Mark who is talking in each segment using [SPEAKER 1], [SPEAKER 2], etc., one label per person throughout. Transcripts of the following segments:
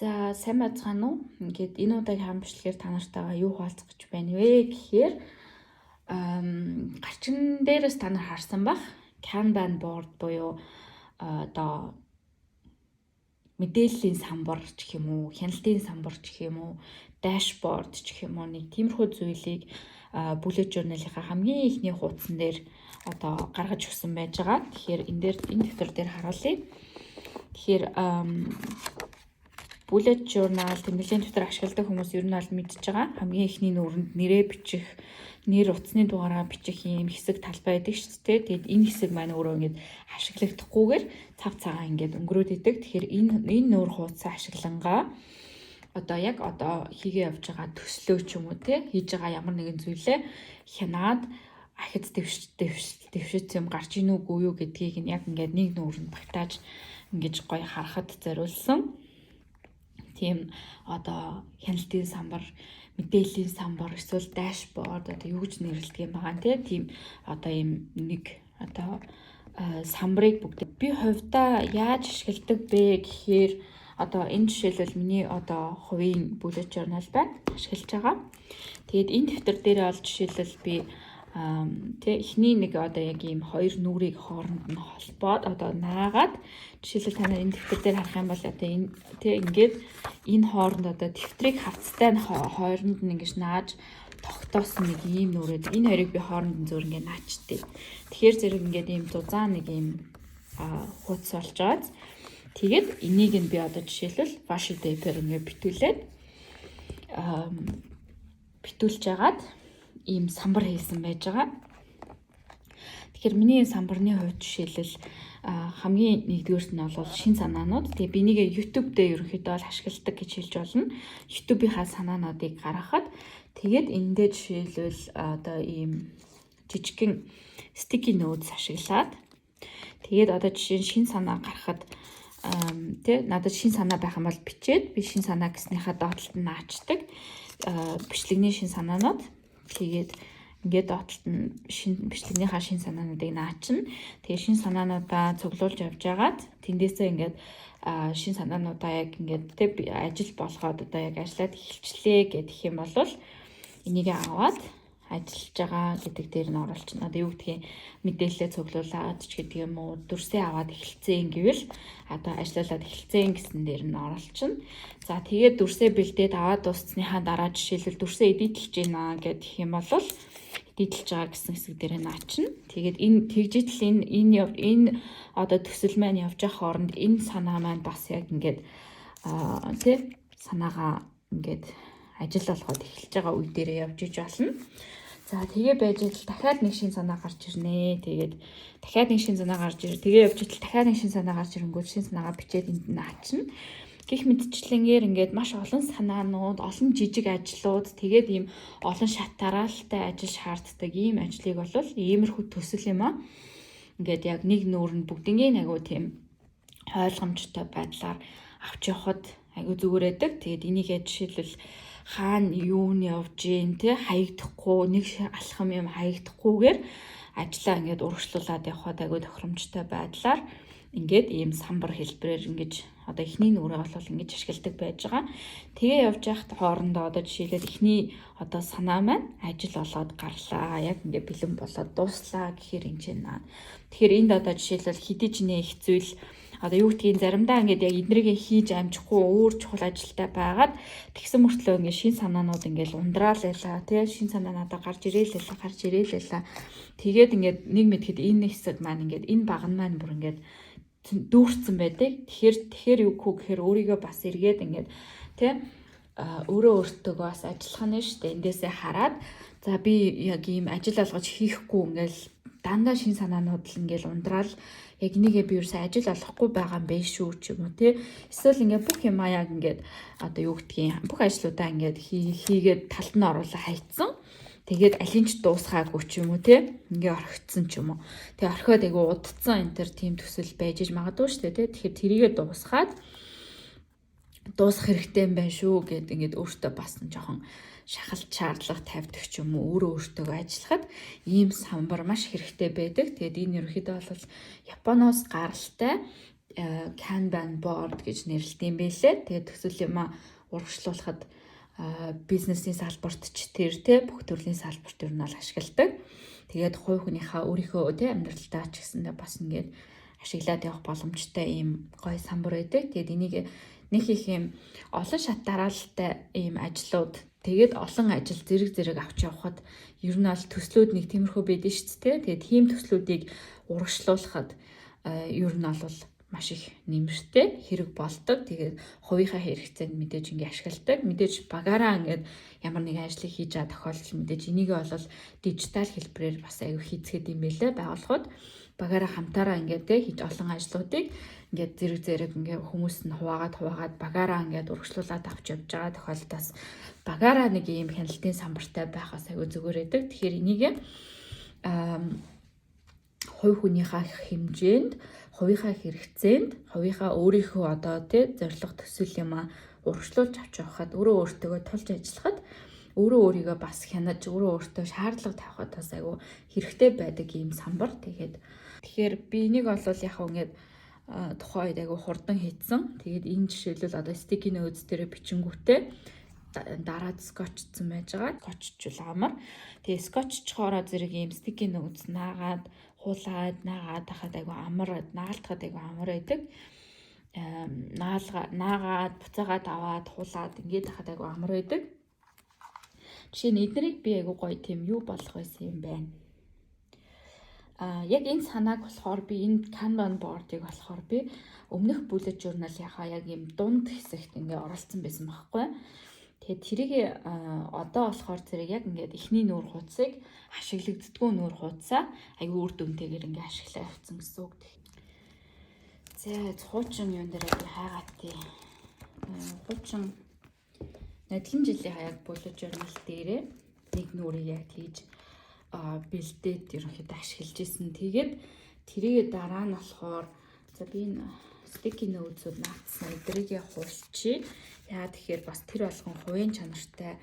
[SPEAKER 1] За, сайн байцгаана уу? Ингээд энэ удаагийн хамт бичлэгээр та нартайгаа юу хуваалцах гэж байна вэ гэхээр гарчин дээрээс та нар харсан бах, Kanban board буюу одоо мэдээллийн самбар ч гэх юм уу, хяналтын самбар ч гэх юм уу, dashboard ч гэх юм уу, нэг тиймэрхүү зүйлийг bullet journal-ийнхаа хамгийн эхний хуудсан дээр одоо гаргаж өгсөн байж байгаа. Тэгэхээр энэ дээр, энэ дэвтэр дээр харуулъя. Тэгэхээр bullet journal, тэмдэглэлийн дэвтэр ашигладаг хүмүүс ер нь бол мэдж байгаа. Хамгийн эхний нүүрэнд нэрээ бичих, нэр, утасны дугаараа бичих юм хэсэг талбай байдаг шүү дээ. Тэгээд энэ хэсэг маань өөрөө ингээд ашиглагдахгүйгээр цав цагаан ингээд өнгөрөөд идэг. Тэгэхээр энэ нүүр хуудасаа ашиглангаа одоо яг одоо хийгээ явж байгаа төслөө ч юм уу, те, хийж байгаа ямар нэгэн зүйлээ хянаад ахиц дэвш дэвш дэвшиж юм гарч ийн үгүй юу гэдгийг нь яг ингээд нэг нүүрэнд багтааж ингэж гоё харахад зориулсан тийм одоо хяналтын самбар, мэдээллийн самбар эсвэл dashboard, одоо юу гэж нэрлэдэг юм байгаа, тийм одоо ийм нэг одоо самбарыг бүгд би хувьдаа яаж ашигладаг бэ гэхээр одоо энэ жишээлбэл миний одоо хувийн bullet journal байна, ашиглаж байгаа. Тэгээд энэ дэвтэр дээр бол жишээлбэл би тэ эхний нэг одоо яг ийм хоёр нүрийг хооронд нь холбоод одоо наагаад, жишээлбэл та нар энэ дэвтэр дээр харах юм бол одоо энэ, тэ, ингээд энэ хооронд одоо дэвтрийг хавцтай нь хооронд нь ингэж нааж тогтоосон нэг ийм нүрээд энэ хоёрыг би хооронд нь зөөр ингээд наачтыг. Тэгэхээр зэрэг ингээд ийм зузаан нэг ийм хуудас болж байгааз. Тэгээд энийг нь би одоо жишээлбэл washi tape-ээр ингээд битүүлж агаад ийм самбар хийсэн байж байгаа. Тэгэхээр миний энэ самбарны хувьд жишээлбэл хамгийн нэгдүгээрт нь бол шин санаанууд. Тэгээ би нэгэ YouTube дээр ерөнхийдөө бол ашигладаг гэж хэлж болно. YouTube-ийнхаа санаануудыг гаргахад тэгээд эндээ жишээлбэл одоо ийм жижигхэн sticky notes ашиглаад, тэгээд одоо жишээ нь шин санаа гаргахад, тэ, надад шин санаа байх юм бол бичээд би шин санаа гэснийхаа доод талд нь наачдаг бичлэгний шин санаанууд. Тэгээд ингээд доод талд нь шин бичлэгнийхаа шин санаануудыг наачна. Тэгээ шин санаануудаа цуглуулж явж байгаад тэндээсээ ингээд шин санаануудаа яг ингээд, тэ, ажил болгоод одоо яг ажиллаад эхэлчлээ гэх юм бол энийг аваад ажиллаж байгаа гэдэг дээр нь оруулчихна. Одоо юу гэдгийг мэдээлэлээ цуглуулад ч гэдэг юм уу, дүрсээ аваад эхэлцэн гэвэл одоо ажиллуулад эхэлцэн гэсэн дээр нь оруулчихна. За, тэгээд дүрсээ бэлдээд аваад дууссныхаа дараа жишээлбэл дүрсээ edit лэж байна гэх юм бол edit лэж байгаа гэсэн хэсэг дээр наачна. Тэгээд энэ тэгжижл энэ одоо төсөл маань явж байгаа хооронд энэ санаа маань бас яг ингээд тий, санаагаа ингээд ажил болгоод эхэлж байгаа үе дээрээ явж иж болно. За, тэгээ байж ил дахиад нэг шин санаа гарч ирнэ. Тэгээд дахиад нэг шин санаа гарч ир. Тэгээ явж ил дахиад нэг шин санаа гарч ирэнгүүт шин санаагаа бичээд энд наачна. Гэх мэтчлэнгээр ингээд маш олон санаанууд, олон жижиг ажлууд, тэгээд ийм олон шат дараалалтай ажил шаарддаг ийм ажлыг бол иймэрхүү төсөл юм аа. Ингээд яг нэг нүүрэнд бүгднийг айгуу тийм ойлгомжтой байдлаар авч явхад айгуу зүгээр байдаг. Тэгээд энийг жишээлбэл хаана юу нь явж гин, те, хаягдахгүй, нэг алхам юм хаягдахгүйгээр ажлаа ингээд урагшлуулад явхад айгуу тохиромжтой байдлаар ингээд ийм самбар хэлбэрээр ингэж одоо эхний нүрээ бол ингэж ашигладаг байж байгаа. Тэгээ явж байхад хоорондоо одоо жишээлбэл эхний одоо санаа маань ажил болоод гарлаа. Яг ингээ бэлэн болоод дууслаа гэхээр энэ чинь наа. Тэгэхээр энд одоо жишээлбэл хэдий ч нэ их зүйл одоо юу гэдгийг заримдаа ингээд яг эднэрийг хийж амжихгүй, өөр чухал ажилтай байгаад тэгсэн мөртлөө ингээд шин санаанууд ингээд ундраал байлаа, тий, шин санаа надад гарч ирээл байлаа, гарч ирээл байлаа. Тэгээд ингээд нэг мэдхэд энэ хэсэг маань ингээд энэ баган маань бүр ингээд дүүрсэн байдаг. Тэгэхээр юу гэх гэхээр өөрийгөө бас эргээд ингээд, тий, өөрөө өөртөө бас ажиллах нь шүү дээ. Эндээсээ хараад, за, би яг ийм ажил олгож хийхгүй, ингээл дандаа шин санаанууд л ингээл ундраал, яг энийгээ би ерөөсөө ажил олохгүй байгаа юм бэ шүү ч юм уу, тий. Эсвэл ингээ бүх юмаа яг ингээд одоо юу гэдгийг бүх ажлуудаа ингээд хийгээд талд нь оруулаа хайцсан. Тэгээд алин ч дуусгаагүй ч юм уу, тий. Ингээ орхигдсон ч юм уу. Тэгээ орхиод айгу удцсан энэ төр тийм төсөл байж иж магадгүй шүү дээ, тий. Тэгэхээр тэрийгэ дуусгаад дуусах хэрэгтэй юм байна шүү гэд ингээд өөртөө бас нь жоохон шахалт шаардлага тавьдаг ч юм уу, өөрөө өөртөө ажиллахад ийм самбар маш хэрэгтэй байдаг. Тэгээд энэ ерөнхийдөө бол Японоос гаралтай. Kanban board гэж нэрлэдэг юм байлээ. Тэгээд төсөл юмаа урагшлуулахад бизнесийн салбарт ч тэр те бүх төрлийн салбарт ер нь бол ашигладаг. Тэгээд хувь хүнийхээ өөрийнхөө те амьдралдаа ч гэсэндээ бас ингээд ашиглаад явах боломжтой ийм гоё самбар байдаг. Тэгээд энийг нэг их юм олон шат дараалалтай ийм ажлууд, тэгээд олон ажил зэрэг зэрэг авч явхад ер нь бол төслүүд нэг тиймэрхүү байдаг шүү дээ. Тэгээд тийм төслүүдийг урагшлуулахад ер нь бол маш их нэмэртэй хэрэг болдог. Тэгээд хувийнхаа хэрэгцээнд мэдээж ингээ ашигладаг. Мэдээж багаараа ингээд ямар нэгэн ажлыг хийж байгаа тохиолдолд мэдээж энийг бол дижитал хэлбэрээр бас аюу хийцгээд юм байлээ. Байгууллагууд багаараа хамтаараа ингээд те хийж олон ажлуудыг ингээд зэрэг зэрэг ингээд хүмүүс нь хуваагаад хуваагаад багаараа ингээд урагшлуулад авч явж байгаа тохиолдолд бас багаараа нэг ийм хяналтын самбартай байхаас аюу зүгээр байдаг. Тэгэхээр энийг хувь хүнийхээ хэмжээнд, хувийнхаа хэрэгцээнд, хувийнхаа өөрийнхөө одоо тий зорилго төсөл юм а урагшлуулж авч явахад, өөрөө өөртөөгөө тулж ажиллахад, өөрөө өөрийгөө бас хянаж, өөрөө өөртөө шаардлага тавихад бас айгүй хэрэгтэй байдаг ийм самбар. Тэгээд тэгэхээр би энийг бол яг ингээд тухайн үед айгүй хурдан хийцэн. Тэгээд энэ жишээлбэл одоо sticky notes дээр бичингүүтээ дараад скотчсон байж байгаа. Скотччул амар. Тэгээ скотччхоороо зэрэг ийм sticky notes наагаад хуулаад наагаад хахад айгүй амар, наалтахад айгүй амар байдаг. Наалга наагаад буцаагаад аваад хуулаад ингээд хахад айгүй амар байдаг. Жишээ нь эднэрийг би айгүй гоё тийм юу болох байсан юм байна. А яг энэ санааг болохоор би, энэ Kanban board-ыг болохоор би өмнөх bullet journal яхаа яг юм дунд хэсэгт ингээ оролцсон байсан байхгүй. Тэгээд тэрийг одоо болохоор зэрэг яг ингээд эхний нүүр хуудсыг, ашиглагддаггүй нүүр хуудсаа айгүй үр дүнтэйгээр ингээ ашиглаа явцсан гэсэн үг. За, хуучин юун дээр би хайгаад тий. Хуучин нодлон жилийн хаяг bullet journal дээрээ нэг нүүрийг яг хийж бэлдээд ерөнхийдөө ашиглаж исэн. Тэгээд тэрийг дараа нь болохоор, за, би энэ sticky notes-ууд наацсан эдрийг хуулчих. Яа тэгэхээр бас тэр болгон хувийн чанартай,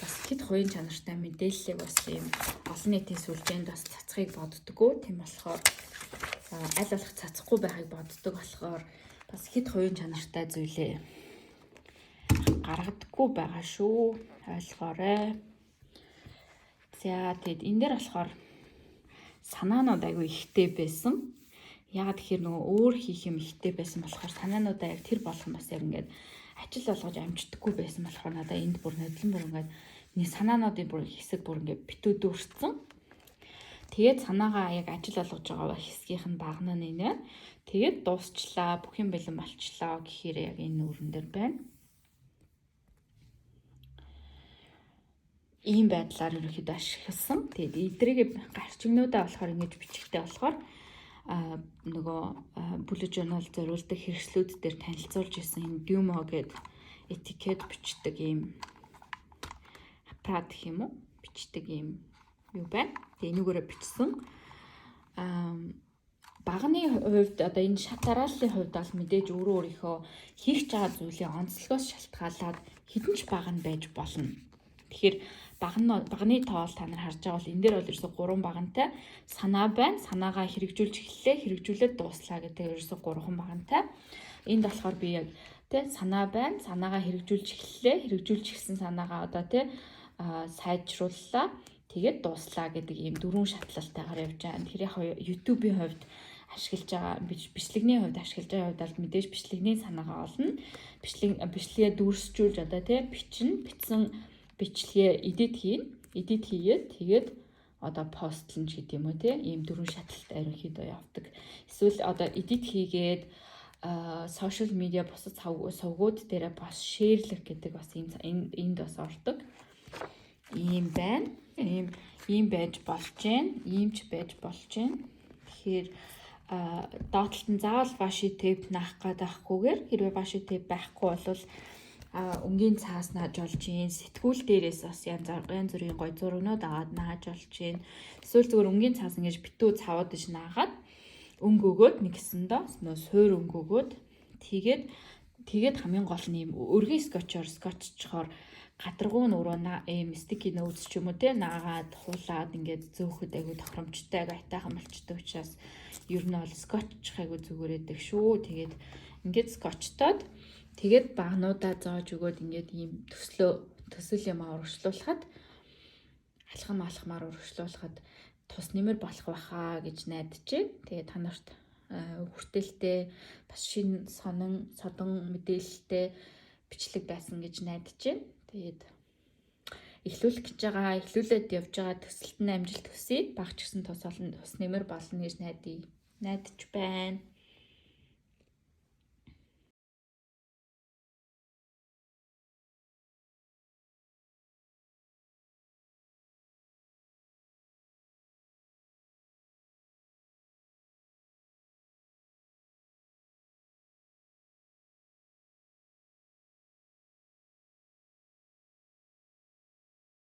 [SPEAKER 1] бас хэд хувийн чанартай мэдээллийг бас ийм олон нийтийн сүлжээнд бас цацахыг боддгоо. Тийм болохоор аль болох цацахгүй байхыг боддог болохоор бас хэд хувийн чанартай зүйлээ гаргадаггүй байгаа шүү. Ойлгоорой. За, тэгэд энэ дээр болохоор санаанууд айгүй ихтэй байсан. Яагаад тэгэхээр нөгөө өөр хийх юм ихтэй байсан болохоор санаануудаа яг тэр болгон бас яг ингээд ажил болгож амждаггүй байсан болохоор надаа энд бүр нодлон бүр ингээд нэг санаануудын бүр хэсэг бүр ингээд битүү дүүрсэн. Тэгээд санаагаа яг ажил болгож байгаа хэсгийнх нь багна нэ. Тэгээд дуусчлаа, бүх юм бэлэн болчлоо гэхээр яг энэ нүүрэн дээр байна. Ийм байдлаар ерөнхийдөө ашигласан. Тэгээд эдрийг гарчигнуудаа болохоор ингэж бичгтэй болохоор нөгөө bullet journal зориулдаг хэрэгслүүд дээр танилцуулж исэн энэ Dymo гэдэг этикет бичдэг ийм аппарат гэх юм уу? Бичдэг ийм юу байна. Тэгээ энүүгээрээ бичсэн. Баганы хувьд, одоо энэ шат дарааллын хувьд бол мэдээж өөрөө өөрийнхөө хийх байгаа зүйлийн онцлогоос шалтгаалаад хэдэн ч баг нь байж болно. Тэгэхээр баганы тоол та нар харж байгаа бол энэ дээр бол ерөөсө 3 багантай санаа байна. Санаагаа хэрэгжүүлж эхэллээ, хэрэгжүүлээд дууслаа гэдэг ерөөсө 3 багантай. Энд болохоор би яг тэ санаа байна. Санаагаа хэрэгжүүлж эхэллээ, хэрэгжүүлж эхэлсэн санаагаа одоо тэ сайжрууллаа. Тэгээд дууслаа гэдэг ийм дөрвөн шатлалтайгаар явж байгаа. Тэгэхээр яг YouTube-ийн хувьд ашиглаж байгаа, бичлэгний хувьд ашиглаж байгаа хувьд бол мэдээж бичлэгний санаагаа олно. Бичлэгээ дүрсжүүлж одоо тий бичнэ. Бичсэн бичлэгээ edit хийнэ. Edit хийгээд тэгээд одоо постлон ч гэдэг юм уу тий ийм дөрвөн шатлалт ерөнхийдөө явдаг. Эсвэл одоо edit хийгээд social media, бусад сувгууд дээрээ бас share лэх гэдэг бас ийм энд бас ордог. Ийм байна. Ийм байж болж гэн, ийм ч байж болж гэн. Тэгэхээр доотлолт нь заавал washi tape наах гээд байхгүйгээр, хэрвээ washi tape байхгүй бол өнгийн цаас нааж болж гин, сэтгүүл дээрээс бас янз янз бүрийн гой зурагнууд аваад нааж болж гин. Эсвэл зүгээр өнгийн цаас ингэж битүү цавууд иж наагаад өнгө өгөөд нэгсэндээ нөө суур өнгө өгөөд тэгээд Тэгээд хамгийн гол нь ийм өргөн скотчоор скотчхоор гадаргуу нь өөрөө ийм sticky notes ч юм уу те наагаад хуулаад ингээд зөөхөд айгу тохиромжтой, айгу айтайхан болчтой учраас ер нь бол скотчих айгу зүгээр байдаг шүү. Тэгээд ингээд скотчтоод, тэгээд багнуудаа зоож өгөөд ингээд ийм төслөө төсөл юм урагшлуулахад, алхам алхмаар урагшлуулахад тус нэмэр болох байхаа гэж найдаж байна. Тэгээд та нарт хүртээлтэй бас шинэ сонин содон мэдээлэлтэй бичлэг байсан гэж найдаж байна. Тэгээд эхлүүлэх гэж байгаа, эхлүүлээд явж байгаа төсөлт нь амжилт хүсье. Бага ч гэсэн тус олон тус нэмэр болно гэж найдаж байна.